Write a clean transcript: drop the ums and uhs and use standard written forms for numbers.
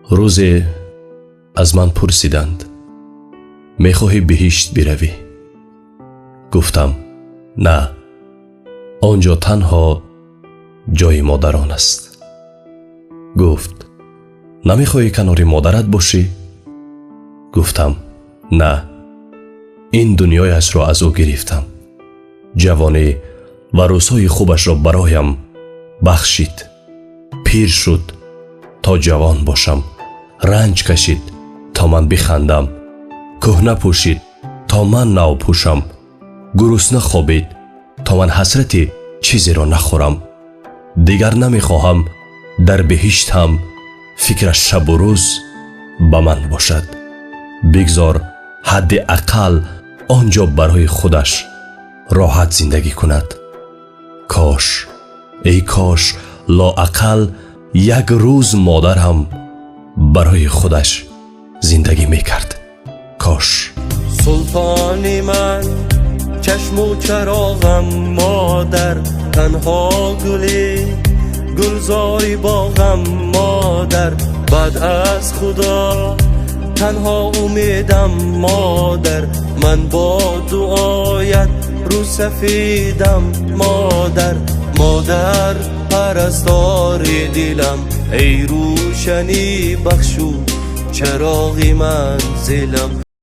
Рӯзе аз ман пурсиданд: «Мехоҳӣ биҳишт биравӣ?» Гуфтам: «На, он ҷо танҳо ҷои модарон аст». Гуфт: «Намехоҳӣ канори модарат бошӣ?» Гуфтам: «На, ин дунёяшро аз ӯ гирифтам, ҷавонӣ ва рӯзҳои хубашро бароям бахшид, пир шуд то ҷавон бошам, ранҷ кашид то ман бихандам, кӯҳна пӯшид то ман нав пӯшам, гурусна хобид то ман ҳасрати чизеро нахӯрам. Дигар намехоҳам дар биҳишт ҳам фикраш шабу рӯз ба ман бошад. Бигзор ҳадди ақал он ҷо барои худаш роҳат зиндагӣ кунад. Кош, эй кош, лоақал як рӯз модарам барои худаш зиндагӣ мекард. Кош». Султони ман, чашму чароғам, модар, танҳо гули гулзори боғам, модар, баъд аз Худо танҳо умедам, модар, ман бо дуоят рӯсафедам, модар, модар, парастори дилам, эй рӯшанӣ бахшу чароғи манзилам.